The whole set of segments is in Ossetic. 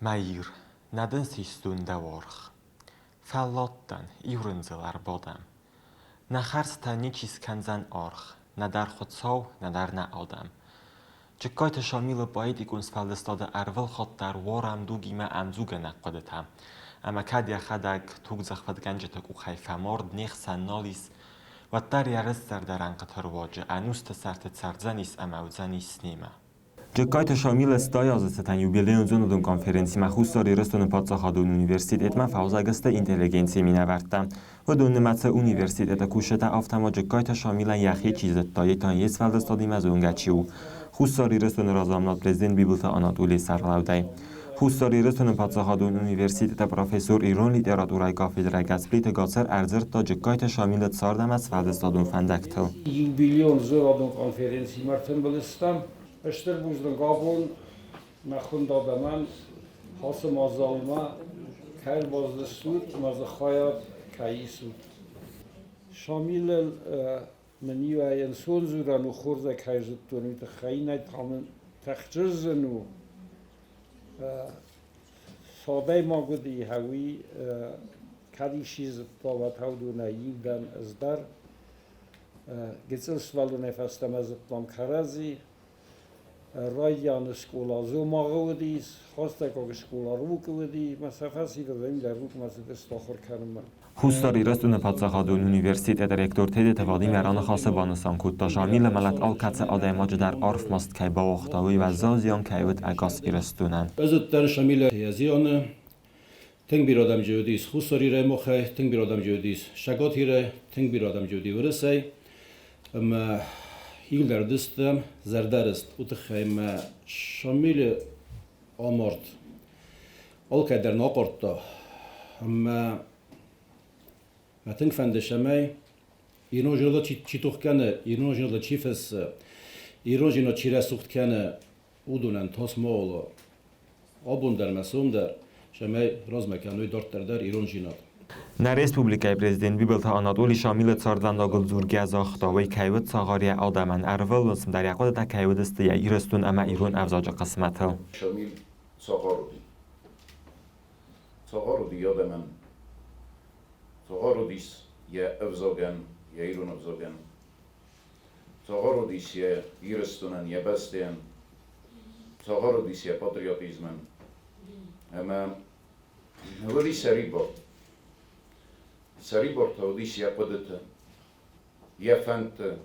Мӕ Ир, нӕ дын систон дӕ уаргъ. Фӕлладтӕн, иу рындзыл ӕрбадӕм. Нӕ хӕрзтӕ ничи скӕндзӕн аргъ, нӕдӕр Хуыцау, нӕдӕр нӕ адӕм. Джыккайты Шамилы поэтикон сфӕлдыстады ӕрвылхатт дӕр уарӕм дугимӕ ӕмдзугӕнӕг хъуыдытӕ. Ӕмӕ кӕд йӕхӕдӕг тугдзых фыдгӕнджыты къухӕй фӕмард, не хсӕн нал ис, уӕддӕр йӕ рыстзӕрдӕ рӕнхъыты руаджы ӕнусты сӕрты цӕрдзӕнис ӕмӕ уыдзӕнис немӕ. Джыккайты Шамилы 80 азы цытӕн юбилейон зонадон конференцимӕ Хуссар Ирыстоны паддзахадон университетмӕ фӕуазӕг сты интеллигенцийы минӕвӕрттӕ. Уыдон нымӕцы университеты кусджытӕ, афтӕ ма Джыккайты Шамилӕн йӕхи чи зыдта, йе та йе сфӕлдыстадимӕ зонгӕ чи у. Хуссар Ирыстоны разамынад президент Бибылты Анатолийы сӕргълӕудӕй. Хуссар Ирыстоны паддзахадон университеты профессор ирон литературӕйы кафедрӕйы Гӕцплиты Гацыр ӕрдзырдта Джыккайты Шамилы цард ӕмӕ сфӕлдыстадон фӕндӕгтыл. Юбилейон зонадон конференцимӕ ӕртымбыл стӕм. Стыр бузныг абон нӕ хуынд адӕмӕн ацы мадзалмӕ кӕй ӕрбацыдыстут ӕмӕ дзы хайад кӕй исут. Шамилыл мын иуӕй ӕнцон дзурӕн у, хорзӕй кӕй зыдтон, уый тыххӕй, иннӕ та мын тыхджын зын у. Цы адӕймаг уыди, уый кӕд исчи зыдта, уӕд уыдонӕй иу дӕн ӕз дӕр. Гыццыл сывӕллонӕй фӕстӕмӕ зыдтам кӕрӕдзи. Райдианы скъола Дзомагъы уыдис, хӕстӕгаг скъола Рукъы уыди, мӕ сӕ фӕсивӕдӕн дӕр Рукъмӕ цыдысты ахуыр кӕнынмӕ. Хуссар Ирыстоны паддзахадон университеты ректор Тедеты Владимир раныхасы банысан кодта, Шамилы мӕлӕт алкӕцы адӕймаджы дӕр арф маст кӕй бауагъта, уый уӕззау зиан кӕй уыд ӕгас Ирыстонӕн. Ӕз уыдтӕн Шамилы йӕ зианы. Тынг бирӕ адӕм джы уыдис Хуссар Ирӕй мохӕй, тынг бирӕ адӕм джы уыдис Цӕгат Ирӕй, тынг бирӕ адӕм джы уыди Уырысӕй. Ӕмӕ иуылдӕр уыдыстӕм зӕрдӕрыст. Уый тыххӕй мӕ Шамилы амард алкӕй дӕр нӕ ахъардта. Ӕмӕ мӕ тынг фӕнды, цӕмӕй ирон зӕрдӕ чи тох кӕны, ирон зӕрдӕ чи фыссы, ирон зӕрдӕ чи рӕсугъд кӕны, уыдонӕн тас ма уа. Абон дӕр мӕ сом дӕр, цӕмӕй размӕ кӕной дарддӕр дӕр ирондзинад. Нӕ республикӕйы президент Бибылты Анатоли Шамилы цардвӕндагыл дзургӕ загъта, уый кӕй уыд цагъар йӕ адӕмӕн, ӕрвылуысм дӕр йӕ хъуыдытӕ кӕй уыдысты йӕ Ирыстон ӕмӕ ирон ӕвзаджы хъысмӕтыл. Шамил цагъар уыди. Цагъар уыди адӕмӕн. Цагъар уыдис йӕ ӕвзагӕн, йӕ ирон ӕвзагӕн. Цагъар уыдис йӕ Ирыстонӕн, йӕ бӕстӕйӕн. Цагъар уыдис йӕ патриотизмӕн. Ӕмӕ уыди сӕрибар. Сӕрибар та уыдис йӕ хъуыдыты, йӕ фӕндты.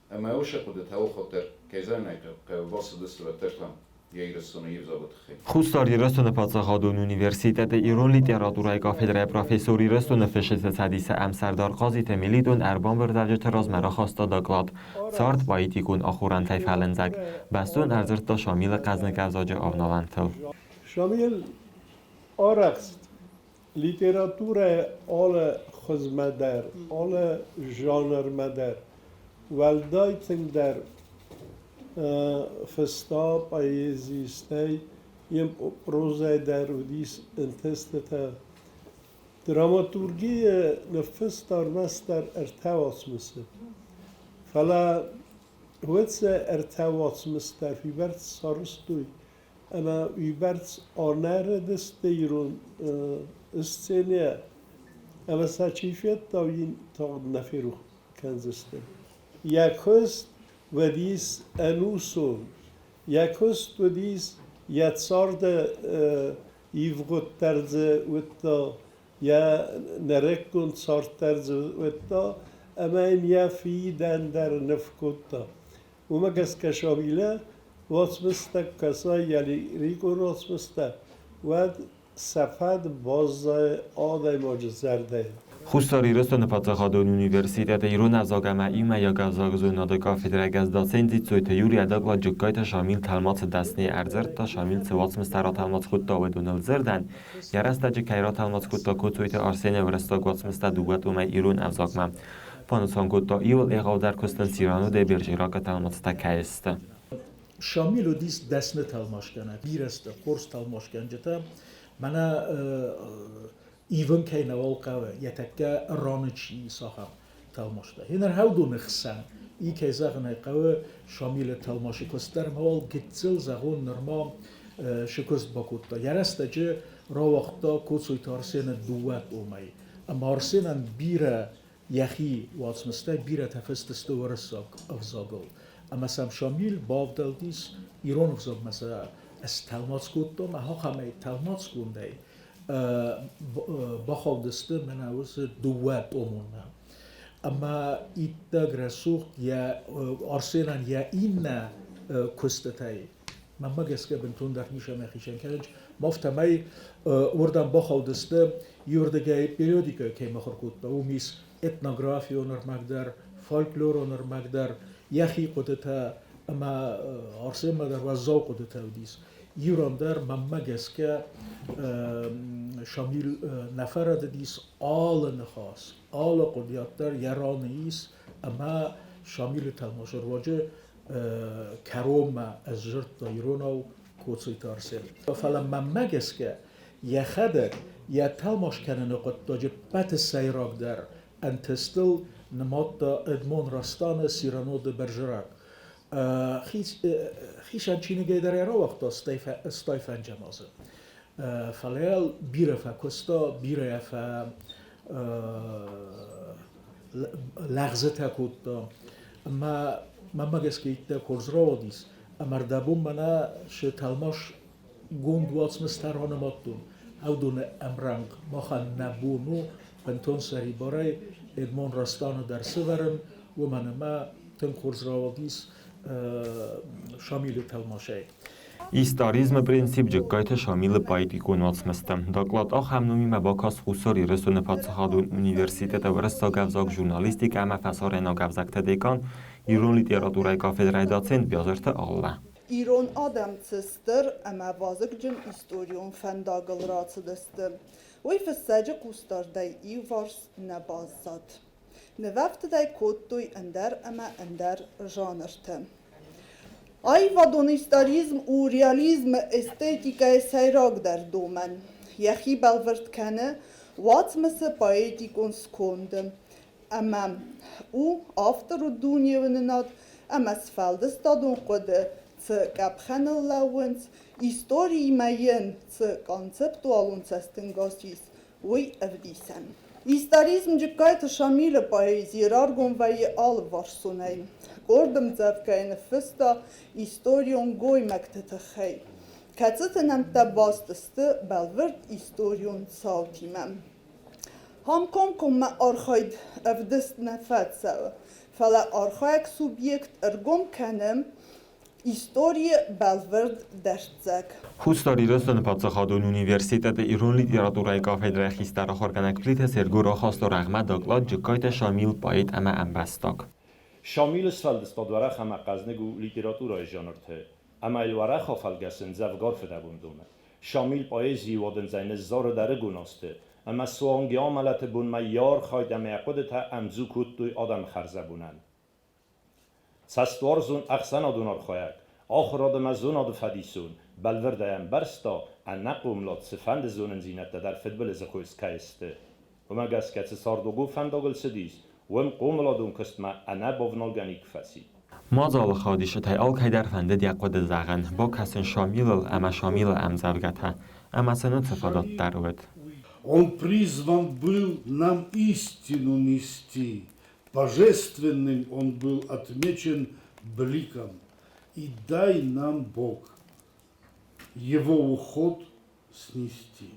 Ӕмӕ уыцы хъуыдытӕ алхатт кӕй зӕгъын ӕй хъӕуы, бацыдысты уӕддӕр та йӕ Ирыстоны ӕвзагы тыххӕй. Хуссар Ирыстоны паддзахадон университеты ирон литературӕйы кафедрӕйы профессор Ирыстоны фысджыты цӕдисы ӕмсӕрдар Хъазиты Мелитон ӕрбамбырдӕвджыты размӕ рахаста доклад «Цард поэтикон ахорӕнтӕй фӕлындзӕг». Бӕстон ӕрдзырдта Шамилы хъӕзныг ӕвзаджы авналӕнтыл. Шамил арӕхст литературӕйы алы хуызмӕ дӕр, алы жанрмӕ дӕр. Уӕлдай тынгдӕр фыста поэзи, стӕй йын прозӕ дӕр уыдис ӕнтыстытӕ. Драматургийы ныффыста ӕрмӕстдӕр ӕртӕ уацмысы. Фӕлӕ уыцы ӕртӕ уацмыс дӕр уыйбӕрц сарӕзтой, ӕмӕ уыйбӕрц анӕрыдысты ирон сценӕ, ӕмӕ сӕ чи федта, уый тагъд нӕ ферох кӕндзысты. Йӕ куыст уыдис ӕнусон, йӕ куыст уыдис йӕ царды ивгъуыд дӕр дзы уыдта, йӕ нырыккон цард дӕр дзы уыдта ӕмӕ йын йӕ фидӕн дӕр ныв кодта. Уымӕ гӕсгӕ Шамилӕ уацмыстӕ куы кӕсай, йӕ лирикон уацмыстӕ, уӕд сӕ фӕд баззайы адӕймаджы зӕрдӕйы. Хуссар Ирыстоны паддзахадон университеты ирон ӕвзаг ӕмӕ иумӕйаг ӕвзагзонады кафедрӕйы гӕс доцент Дзиццойты Юрий ӕдӕппӕт Джыккайты Шамил тӕлмацы дӕсныйы ӕрдзырдта, Шамил цы уацмыстӕ ратӕлмац кодта, уыдоныл дзырдӕн, йӕ рӕстӕджы кӕй ратӕлмац кодта Коцойты Арсены уырыссаг уацмыстӕ дыууӕ томӕй ирон ӕвзагмӕ. Банысан кодта, иуыл егъаудӕр куыстӕн Сирано де Бержеракы тӕлмацтӕ кӕй сты. Шамил уыдис дӕсны тӕлмацгӕнӕг, бирӕ сты хорз тӕлмацгӕнджытӕ. Мӕнӕ ивын кӕй нӕуал хъӕуы, йӕ тӕккӕ раны чи ис, ахӕм тӕлмацтӕ. Йе ӕрхӕудоны хсӕн и, кӕй зӕгъын ӕй хъӕуы, Шамилы тӕлмацы куыст дӕр мауал гыццыл зӕгъон нырма. шы куыст бакодта. Йӕ рӕстӕджы рауагъта Коцойты Арсены дыууӕ томӕй. Ӕмӕ Арсенӕн бирӕ йӕхи уацмыстӕй бирӕтӕ фыст сты уырыссаг ӕвзагыл. Ӕмӕ сӕм Шамил бавдӕлдис, ирон ӕвзагмӕ сӕ стӕлмац кодта, ӕмӕ ахӕмӕй тӕлмацгондӕй бахаудысты мӕнӕ уыцы дыууӕ томонмӕ. Ӕмӕ иттӕг рӕсугъд йӕ Арсенӕн йӕ иннӕ куыстытӕй, мӕнмӕ гӕсгӕ, бынтондӕр ницӕмӕй хицӕн кӕнынц. Афтӕмӕй уырдӕм бахаудысты, иуырдыгӕй периодикӕ кӕй мыхуыр кодта, уым ис этнографион ӕрмӕг дӕр, фольклорон ӕрмӕг дӕр, йӕхи хъуыдытӕ, ӕмӕ Арсенмӕ дӕр уӕззау хъуыдытӕ уыдис. Иу ран дӕр, мӕнмӕ гӕсгӕ, Шамил нӕ фӕрӕдыдис, алы ныхас, алы хъуыдыйад дӕр йӕ раны ис, ӕмӕ Шамилы тӕлмацы руаджы кӕронмӕ ӕсдзырдта иронау Коцойты Арсен. Фӕлӕ мӕнмӕ гӕсгӕ, йӕхӕдӕг йӕ тӕлмац кӕныны хъуыддаджы ппӕты сӕйрагдӕр ӕнтыстыл нымадта Эдмон Растаны Сирано де Бержерак. Хицӕн чиныгӕй дӕр ӕй рауагъта стай фӕнджӕм азы. Фӕлӕ бирӕ фӕкуыста, бирӕ фӕ лӕгъзытӕ кодта. Ӕмӕ мӕнмӕ гӕсгӕ иттӕг хорз рауадис. Ӕмӕ ӕрдӕбон мӕнӕ шы тӕлмацгонд уацмыстӕ ранымадтон, уыдоны ӕмрӕнхъ махӕн нӕ бон у бынтон сӕрибарӕй Эдмон Растаны дӕр сывӕрын, уымӕн ӕмӕ тынг хорз рауадис Шамилы тӕлмацӕй. Историзмы принцип Джыккайты Шамилы поэтикон уацмыстӕ. Доклад ахӕм номимӕ бакаст Хуссар Ирыстоны паддзахадон университеты уырыссаг ӕвзаг, журналистикӕ ӕмӕ фӕсарӕйнаг ӕвзӕгты декан, ирон литературӕйы кафедрӕйы доцент Биазырты Аллӕ. Ирон адӕм цы стыр ӕмӕ вазыгджын историон фӕндагыл рацыдысты, уый фыссӕджы хъусдардӕй иуварс нӕ баззад. Нывӕфтыдӕй кодтой ӕндӕр ӕмӕ ӕндӕр жанрты. Аивадон историзм у реализмы эстетикӕйы сӕйрагдӕр домӕн. Йӕхи бӕлвырд кӕны уацмысы поэтикон сконды ӕмӕ у авторы дунеуынынад ӕмӕ сфӕлдыстадон хъуыды цы къӕпхӕныл лӕууынц, историимӕ йын цы концептуалон цӕстӕнгас ис, уый ӕвдисӕн. Историзм Джыккайты Шамилы поэзийы раргом вӕййы алыварсонӕй. Къорд ӕмдзӕвгӕйы ныффыста историон гоймӕгты тыххӕй, кӕцыты нӕмттӕ баст сты бӕлвырд историон цаутимӕ. Ам комкоммӕ архайд ӕвдыст нӕ фӕцӕуы, фӕлӕ архайӕг субъект ӕргом кӕны историйы бӕлвырд дӕрддзӕг. Хуссар Ирыстоны паддзахадон университеты ирон литературӕйы кафедрӕйы хистӕр ахуыргӕнӕг Плиты Серго рахаста рӕгъмӕ доклад Джыккайты Шамил поэт ӕмӕ ӕмбӕстаг. Шамилы сфӕлдыстад уӕрӕх ӕмӕ хъӕзныг у литературӕйы жанрты, ӕмӕ йыл уӕрӕх афӕлгӕсын дзӕвгар фыдӕбон домы. Шамил поэзийы уадындзӕй ныззарыд ӕрыгон азты, ӕмӕ суанг йӕ амӕлӕты бонмӕ йӕ архайд ӕмӕ йӕ хъуыдытӕ ӕмдзу кодтой адӕмы хӕрзӕбонӕн. Цӕстуарзон ӕхсӕнадон архайӕг, ахуырад ӕмӕ зонады фӕдисон, бӕлвырдӕй ӕмбӕрста, ӕнӕхъомылад цыфӕнды зонындзинӕдтӕ дӕр фыдбылызы хос кӕй сты. Уымӕ гӕсгӕ цы цардуагон фӕндагыл цыдис, уым хъомыладон куыстмӕ ӕнӕбавналгӕ никуы фӕци. Мадзалы хайадисджытӕй алкӕйдӕр фӕндыд йӕ хъуыды зӕгъын, бакӕсын Шамилыл ӕмӕ Шамилы ӕмдзӕвгӕтӕ, ӕмӕ сын уыцы фадат дӕр уыд. Он призван был нам истину нести, божественным он был отмечен бликом. И дай нам Бог его уход снести.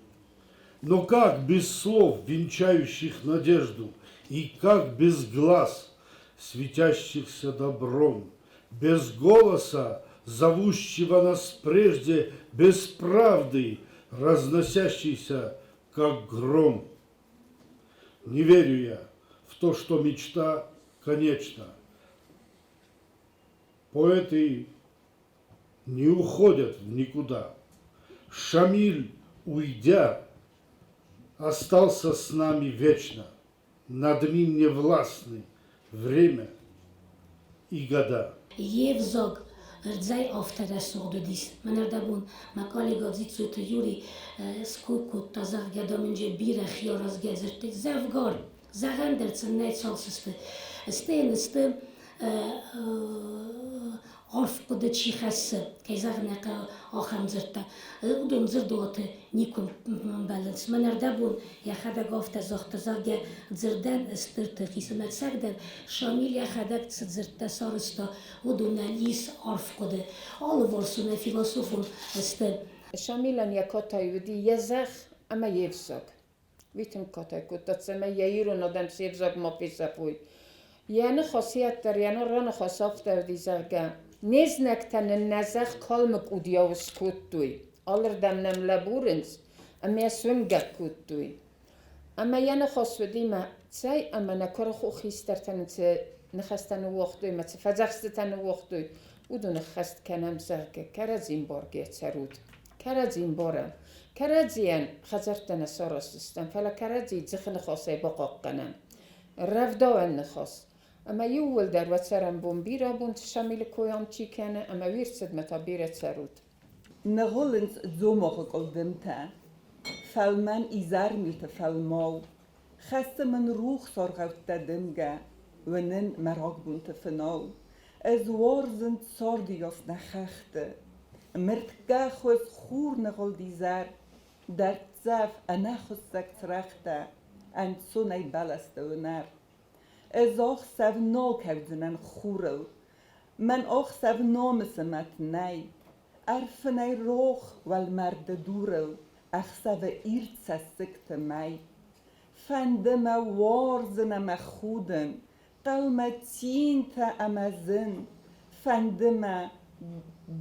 Но как без слов, венчающих надежду, и как без глаз, светящихся добром, без голоса, зовущего нас прежде, без правды, разносящейся, как гром. Не верю я в то, что мечта конечна. Поэты не уходят в никуда. Шамиль, уйдя, остался с нами вечно. Над ним не властны время и года. Йе взаг ӕрдзӕй афтӕ рӕсугъд уыдис. Мӕнӕрдӕбон мӕ коллега Дзиццойты Юри ской кодта, зӕгъгӕ, дам, ын бирӕ хиаразгӕ дзырдтӕ дзӕвгар, зӕгъӕн дӕр сын нӕй цал сысты. Стӕй йын сты. Арф хъуыды чи хӕссы, кӕй зӕгъын ӕй хъӕуы, ахӕм дзырдтӕ. Уыдон дзырдуаты никуы мбӕлынц. Мӕн ӕрдӕбон йӕхӕдӕг афтӕ загъта, зӕгъгӕ, дзырдӕн стыр тых ис ӕмӕ ӕцӕгдӕр Шамил йӕхӕдӕг цы дзырдтӕ сарӕзта, уыдонӕн ис арф хъуыды. Алыварсонӕй философон сты. Шамилӕн йӕ катай уыди йӕ зӕхх ӕмӕ йе взаг. Уый тынг катай кодта, цӕмӕй йӕ ирон адӕм се взаг ма фесафой. Йӕ ныхас йеддӕр йӕ раныхас афтӕ уыди, зӕгъгӕ, не знӕгтӕ нын нӕ зӕхх калмы къудийау скодтой, алырдӕм нӕм лӕбурынц ӕмӕ йӕ суынгӕг кодтой. Ӕмӕ йӕ ныхас уыди, мӕ цӕй ӕмӕ нӕ куырыхон хистӕртӕ нын цы ныхӕстӕ ныууагътой ӕмӕ цы фӕдзӕхстытӕ ныууагътой, уыдон ӕххӕст кӕнӕм, зӕгъгӕ, кӕрӕдзи ӕмбаргӕ цӕрут. Кӕрӕдзи ӕмбарӕм. Кӕрӕдзийӕн хӕдзӕрттӕ нӕ сараздзыстӕм, фӕлӕ кӕрӕдзийы дзыхы ныхасӕй бахъахъхъӕнӕм. Рӕвдауӕн ныхас. Ӕмӕ иууылдӕр уӕ цӕрӕнбон бирӕ бонты Шамилы кой ам чи кӕны, ӕмӕ уе рцыдмӕ та бирӕ цӕрут. Ныгъуылынц Дзомагъы къуылдымтӕ, Фӕлмӕн изӕрмилты фӕлмау. Хӕссы мын рухс аргъӕуттӕ дымгӕ, Уынын мӕ рагбонты фынау. Ӕз уарзын цардыйас нӕ хӕхты. Мыртгӕхуыз хурныгъуылд изӕр, Дӕрддзӕф ӕнӕхуыссӕг цырӕгътӕ, Ӕнцонӕй бӕлӕсты уынӕр. Ӕз ӕхсӕв нал кӕудзынӕн хурыл, Мӕн ӕхсӕв намысы мӕт нӕй. Ӕрфынӕй рох уӕлмӕрды дурыл Ӕхсӕвы ирд цӕссыгты мӕй. Фӕнды мӕ уарзын ӕмӕ худын, Хъӕумӕ цинтӕ ӕмӕ зын. Фӕнды мӕ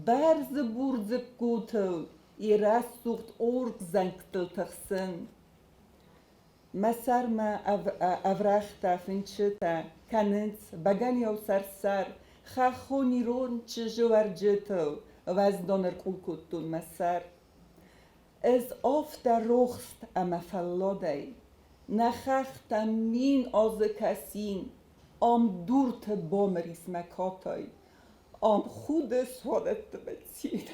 бӕрзы бур дзыккутыл И рӕсугъд урс зӕнгтыл тыхсын. Мӕ сӕрмӕ ӕврӕгътӕ, фынчытӕ кӕнынц бӕгӕныйау сӕр-сӕр, Хӕххон ирон чызджы уӕрджытыл уӕздан ӕркъул кодтон мӕ сӕр. Ӕз афтӕ рохст ӕмӕ фӕлладӕй нӕ хӕхтӕм 1000 азы кӕсин, Ам дурты бамыр ис мӕ катай, ам худы суадӕтты мӕ цин.